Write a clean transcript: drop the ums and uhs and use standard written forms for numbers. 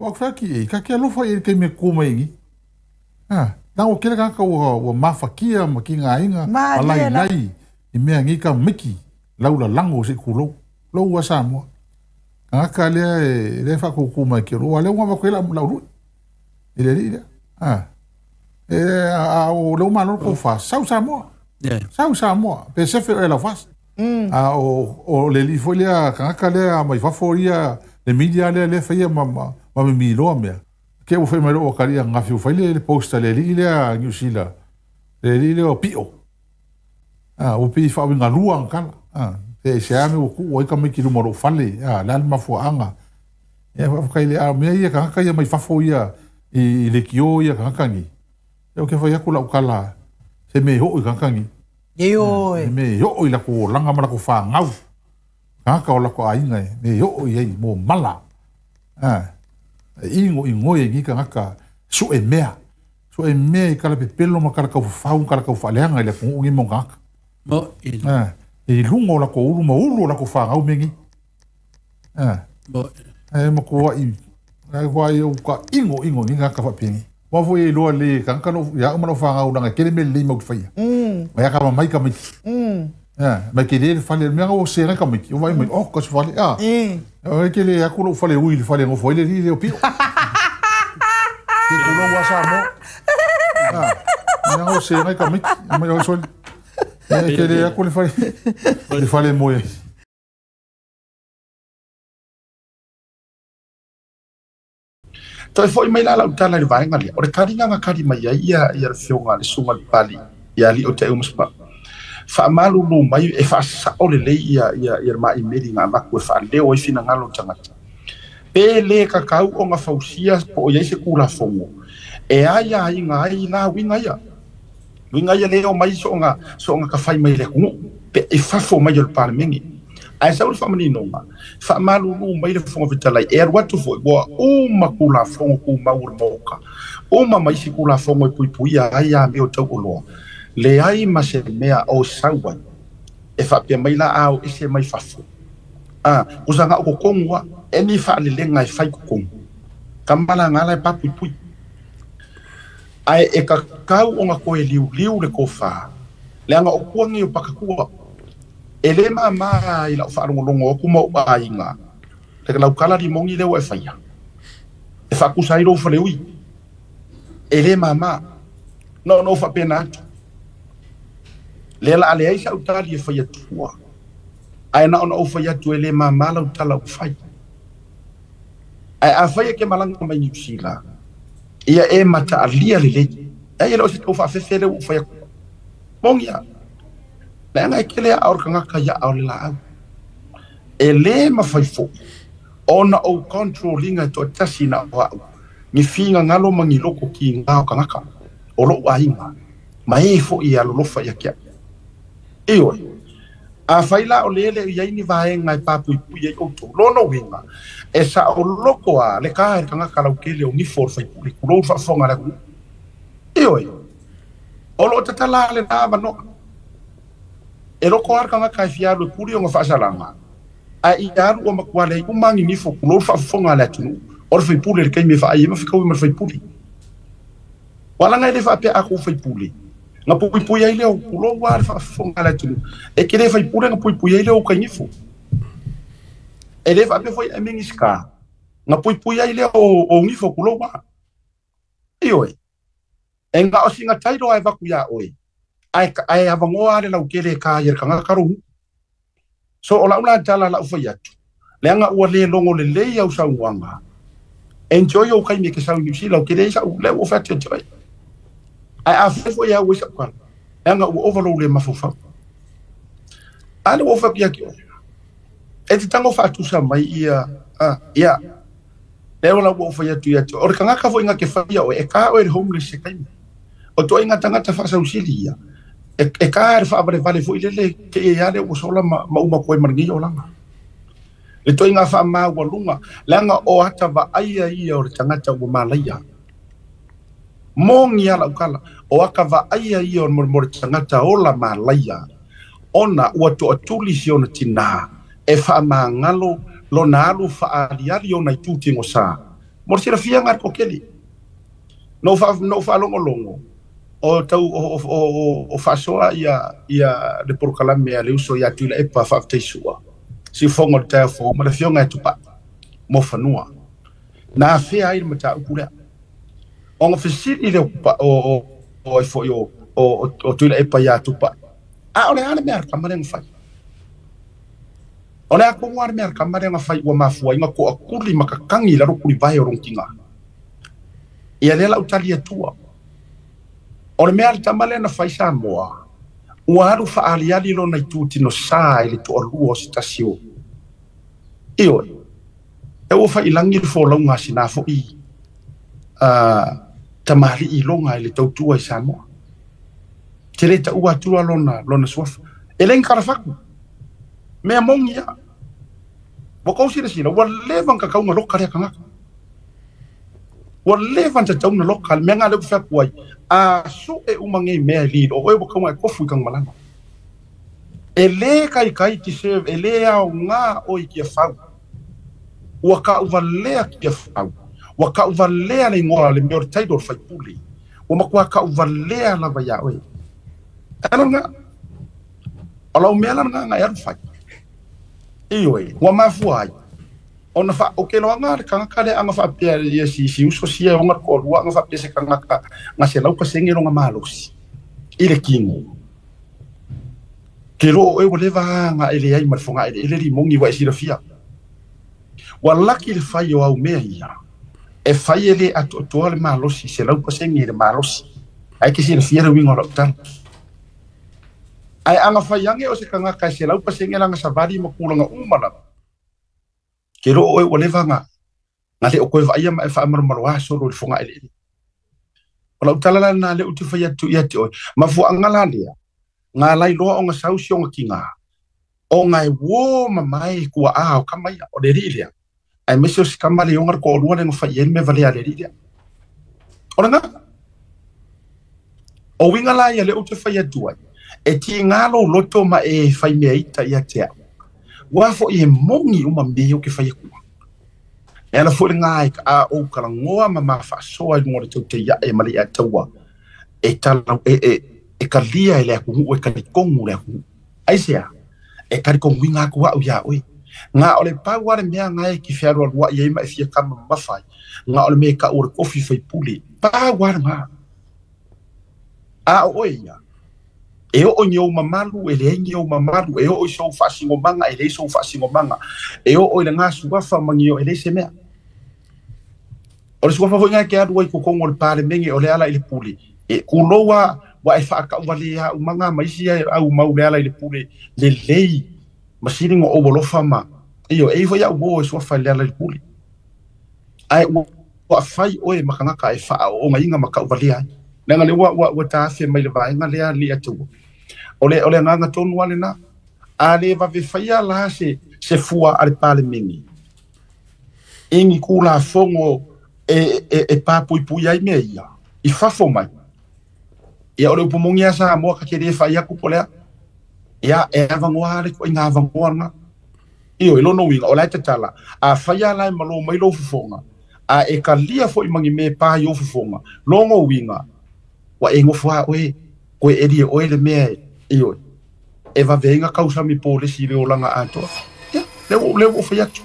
Ua ou fai atu i ai, ta te alofa i ai i le taimi e tu mai ai nei. A, na ua tele tagata ua mafatia ma tigaina ma lailai i mea nei tamaiti laulalago se i tulou. Lou a Samoa. Tagata lea e lea e faatutu mai ke aloa lea ua avatu ai lau lui. I le alii lea. A, e a o lea ua malo le tou FAST. Sau Samoa. Sau Samoa. Pe sefe oe lau FAST. A o le alii foi lea tagata lea mai fafo ia le media lea lea faia ma mimiloa mea. Ke ua fai mai lou atalii ananafi ua fai le post a le alii lea Niu Sila, le alii lea o Pio. A, ua pei e faauigalua ana tala. A, pe aisea mea ua tuu ai tamaiti i luma o lou fale, a, le a le mafuaaga. Ia faafetai le a mea ia tagata ia mai fafo ia i leitio ia tagata nei. Ia ou te fai atu lau tala, se mea e oo i tagata nei. Ioe. Se mea e oo i latou olaga ma latou fanau. Tagata o latou aiga e mea e oo i ai mo mala. A, e inoinoi ai nei tagata sue mea. Sue mea i tala pepelo ma tala taufafau ma tala taufaaleaga i le atunuu nei ma ona tagata. A, i luga o latou ulu ma ulu o latou fanau mea nei. A, e matuai, matuai ou tainoino i nei tagata faapenei. Aua foi e iloa lelei e tagata ia au ma lau fanau leaga e tele mea lelei matou te faia. Mai aka mamai tamaiti. Mai tele le fale, le mea ua sega tamaiti, ua vaai mai, oh, kasi fale, a. E tele atu lou fale ui i le fale e nofo ai le alii lea o Pio. Te tulou a Samoa. A, mea ua sega tamaiti, mai oi soli. E tele atu le fale, le fale moe ai. Toe foi mai la lau tala i le vaega lea, o le taliga na tali mai ai ia le afioga a le Susuga i le Papalii ia Alii o Taeuma faamalulu mai e faasao lelei ia le maimeli na avatu e faaleo ai finagalo o tagata. Pe le tatau ona fausia po o i ai se Tulafono e aiaiga ai la uiga ia. Uiga ia le o mai soonga tafai mai le atunuu pe i fafo mai o le Palemene. Ae sau le faamaninoga, faamalulu mai le Fofoga Fetalai e alu atu foi ua uma Tulafono tumau o le Maota, uma mai isi Tulafono e puipuia ai amio o tauoloa, leai ma se mea o sau ai e faapea mai la a o ese mai fafo. A, kusa o totonu a, e ni faalelega e fai totonu. Kamalagala e papuipui. Ae e tatau ona toe liuliu le tofa, leaga o tua nei o pakatua. E le māmā i lau faalogologo atu ma ou aiga, le laukala limoni lea ua e faia. E faakusa ai lou faleui. E le māmā. No, no faapena atu. Lea la a leai sau tali e fai atua. Ae na ona ou fai atu e le māmā lau tala ua fai. Ae afai e ke malaga mai Niu Sila, ia e mataalia lelei. Ai e le o se tau faafefe lea ua ou fai atu. Mogia. Leaga e tele aao o le tagata ia aao o le laau. E le mafai foi ona ou control ina e toatasi na o au ni finagalo ma ni loko kiga o tagata o lou aiga ma e foi e alolofa ia te au. Ioe. Afai la o le le i ai ni vaega e papuipui ai outou, lona uiga e saoloko a le ka e le tagata lautele o nifo o le faipule, tulou le faafofoga a le atunuu. Ioe. O loo tatala lena avanoa. E loko lava le tagata e fia alu e puli ona faasalaga, ae ia alu ua matua leai uma ni nifo, tulou le faafofoga a le atunuu, o le faipule i le taimi e vaai ai ma fetaui ma le faipule. Ua laga e le faapea a kou faipule na puipui ai lea o tulou lava le faafofoga a le atunuu, e te le faipule na puipui ai lea o ukaigifo. E le faapea foi e Minisita na puipui ai lea o nifo, tulou lava. Ioe. E na o sina tailo ae avatu ia oe, ae avanoa le lautele e ka ia le tagata lou. So o lau la tala lau fai atu, leaga ua le logo lelei au saunoaga. Enjoy ou taimi e ke sau i Niu Sila, ou te leai sau lea ua ou fai atu ia te oe. Ae afai foi e au ai sau tala, leaga ua ova lou le mafaufau. A lea ua ou fai atu ia te oe. E te tago faatusa mai ia, ia, lea la ua ou fai atu ia te oe. O le tagata foi na te faia oe, e ka oe i le homeless se taimi. O toaiga tagata faasausili ia, e ka le faavalevale foi lele te ia lea ua sola ma uma koe ma lenei olaga. Le toaiga faamaualuga, leaga o ata vaaia ia o le tagata ua malaia. Mogi a lau tala, o aka vaaia ia o le mo le tagata ola malaia, ona ua toatuli si ona tinā, e faamagalo lona alu faaliali ona i tu tigosa. Mo le silafia ga kokeli. No fa no fa longo longo. O tau o faasoa ia le polokalame a le uso ia Tuilaepa faafetaisua siufogo le taeao fou ma le afioga e Tupa'i mo fanua na afea ai le mataupu lea ona fesili le o ai fo'i o Tuilaepa iā Tupa'i a o le a le mea a le tama lea na fai o le a tonu a le mea a le tama lea na fai ua mafuaiga to'atuli ma tatagi i lalo tulivae o lona tigā ia lea la'u tali atua. O le mea le tama lea na fai Samoa, ua alu fa'aaliali lona itu tinosā i le to'alua o se tasi o. Ioe, e ua fa'ilagi le folauga a sinā fo'i tamali'i loga i le tautua i Samoa. Te le ta'ua atua lona suafa. E le kalafatu. Mea mogi ia. Ua kou silasila, ua leva na tatau na loka lea tagata. Ua leva na tatau na loka, le mea lena lea ou te fai atu ai, a su'e uma nei mea e lilo, o oe ua tau e kofu i Tanumalala. E lē kaikai deserve, e lē aogā oe i Tiafau. Ua ta'uvalea Tiafau. Ua ta'uvalea le igoa le mea o le title o le faipule. Ua matuā ta'uvalea lava iā oe. Ala lena. O lau mea la lena na e alu fai. Ioe, ua mafua ai. Ona fa o ke loaga le tagata lea aga faapea ia si uso sia e oga le toalua aga faapea se tagata ga 100% lona malosi i le tino. Ke loo oe ua leva aga e leai ma le fogaeleele limoni ua e silafia. Ua laki le fai o au mea ia. E fai e le atoatoa le malosi 100% le malosi. Ae ke silafia le uiga o lau tala. Ae aga fai age o se tagata e 100% lana savali ma tulaga uma lava. Ke loo oe ua leva ga le o koe vaaia ma e faamalomaloā solo i le fogaeleele. O lau tala la lena lea ou te fai atu ia te oe. Mafuaaga la lea, ga lailoa ona sau si ona tigā, ona e uō mamae tuaā o kama ia, o le alii lea. Aemaise o se tama le oga le toalua lea na fai i ai le mea valea a le alii lea. O lena. O uiga la ia lea ou te fai atu ai, e tigā lou loto ma e faimea ita ia te a'u. Ua fo'i e moni uma mea ia ou te fai atua. E ala fo'i lagā e a ou talagoa ma mafa'asoa i luga o le tautaia'e ma le iataua e tala e kalia e le atunuu e talitonu le atunuu. Aisea? E talitonuina atu a'u iā oe. Ga o le pau a le mea ga e te fealualua'i ai ma e fia kama mamafa ai. Ga o le mea e ta'u o le tofi faipule. Pau a lagā. A o oe ia, e oo i ni ou mamalu, e leai ni ou mamalu, e oo i sou faasinomaga, e leai sou faasinomaga, e oo i lagā suafa ma ni o, e leai se mea. O le suafa fo'i lagā e te alu ai i totonu o le Palemene o le ala i le pule, e kulou a ua e faata'uvalē umaga ma isi au mau le ala i le pule lelei ma sili ona ou alofa ma ioe, e i ai foi a'u uō e suafa i le ala i le pule. Ae ua fai oe ma tagata e faaoogaina ma ta'uvalea ai. Leaga lea ua tafe mai le vaega lea alii atua. O le agaga tonu a lena. A lē vave faia la se fua a le Palemene i ni tulafono e papuipui ai mea ia i fafo mai. Ia o le upu moni a Samoa ka te lē fai atu po o le a. Ia e avanoa le ituaiga avanoa lena. Ioe, lona uiga o la e tatala. A fai a la e malō mai lou fofoga, a e kalia fo'i ma ni mea e pā i ou fofoga, lona uiga ua e nofo a oe, koe eli e oe le mea e, ioe, e vave ai ona tausami polesi i le olaga atoa. Ia, lea ua ou fai atu.